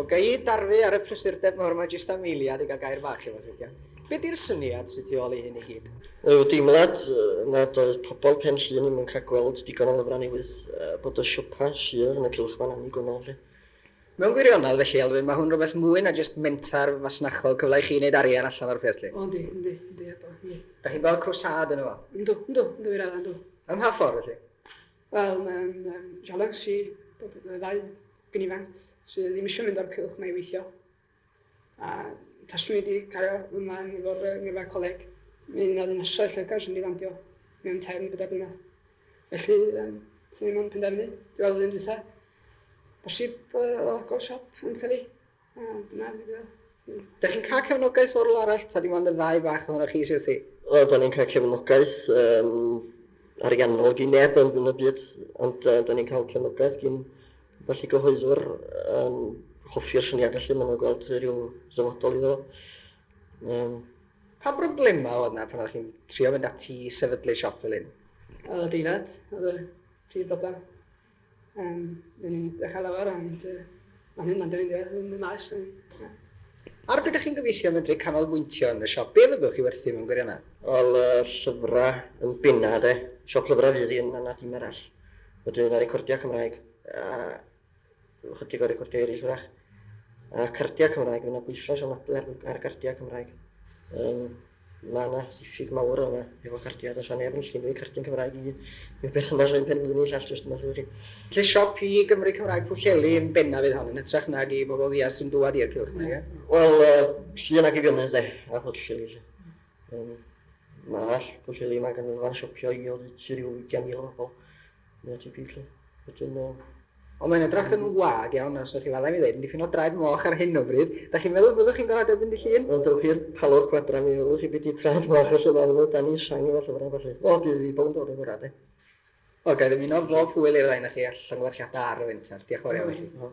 O ga i darfu ar y prysurdeb mawr 'ma jyst am eiliad i gael gair bach efo chi, ogia? Be 'di'r syniad sy tu ôl i hyn i gyd? Y deimlad nad oedd pobl Pen Llŷn ddim yn cael gweld digon o lyfrau newydd, bod y siopa sydd yn y cylchgrawn annigonol 'lly. Mewn gwirionedd felly, Elfyn, mae hwn rhywbeth mwy na jyst menter fasnachol, cyfle i chi wneud arian allan o'r peth 'lly. O yndi, yndi, yndi, Ebo, yndi. Dach chi'n gweld crwsâd yno fo? Yndw, yndw, yndw i raddau, yndw. Ym mha ffordd felly? Wel, mae'n um, sialens i y ddau gen ifanc sydd ddim eisiau mynd o'r cylch 'ma i weithio. A taswn i wedi cario ymlaen efo'r yy ngyrfa coleg, mi yna ddinasoedd Lloegr sy'n mynd i landio mewn tair neu bedair blynedd. Felly, yym, swn i'm yn penderfynu, dwi'n meddwl flwyddyn dwytha, bosib o agor siop yn Pwllheli, a dyna ddigwyddodd. Dach chi'n cael cefnogaeth o rywle arall, ta dim ond y ddau fach ohonoch chi sydd wrthi? O, da ni'n cael cefnogaeth um, ariannol gin neb yn yn y byd, ond uh, da ni'n cael cefnogaeth gin Felly gyhoeddwr yn hoffi'r syniad felly, maen nhw'n gweld rhyw ddyfodol iddo fo. Um, Pa broblemau oedd yna pan oeddech chi'n trio fynd ati i sefydlu siop fel hyn? Oedd adeilad, oedd y prif broblem. Um, Dyn ni'n dechrau lawer, ond mae'n hyn, mae'n dyn ni'n yn y maes. Yeah. Ar beth ydych chi'n gobeithio medru canolbwyntio yn y siop? Be fyddwch chi werthu mewn gwirionedd? Wel, llyfrau yn benna, de. Siop lyfrau fydd hi yn anad dim arall. Wedyn a recordiau Cymraeg, a chydig o recordiau eraill wrach. A cardiau Cymraeg, fydd yna bwyslais ofnadwy ar, ar gardiau Cymraeg. Um, mae yna ddiffyg mawr yna efo cardiau, does neb yn llenwi cardyn Cymraeg i i berthynas o'n pen flwyddyn i llall jyst yma chi. Felly siop i Gymry Cymraeg Pwllheli yn bennaf fydd hon yn hytrach nag i bobl ddiarth sy'n dŵad i'r cylch yma, ie? Wel, Llŷn ac i fyny de, a Pwllheli. Um, mae Pwllheli, mae ganolfan siopio i oddeutu rhyw 20,000 o bobl. Mae tebyg lle. Wedyn, Ond mae'n edrych yn wag iawn, os ydych chi faddau i mi ddeud, yn dipyn o draed moch ar hyn o bryd. Da chi'n meddwl byddwch chi'n gorfod derbyn dy llun? Wel, dewch i'r palwr cwadra, mi welwch chi beth di traed moch os yma nhw dan i sang efo llyfrau felly. O, bydd i bobl yn dod yn fwrad, e. O, ga i ddymuno bob hwyl i'r ddau na chi a llongyfarchiadau ar y fenter. Diolch yn fawr iawn i chi.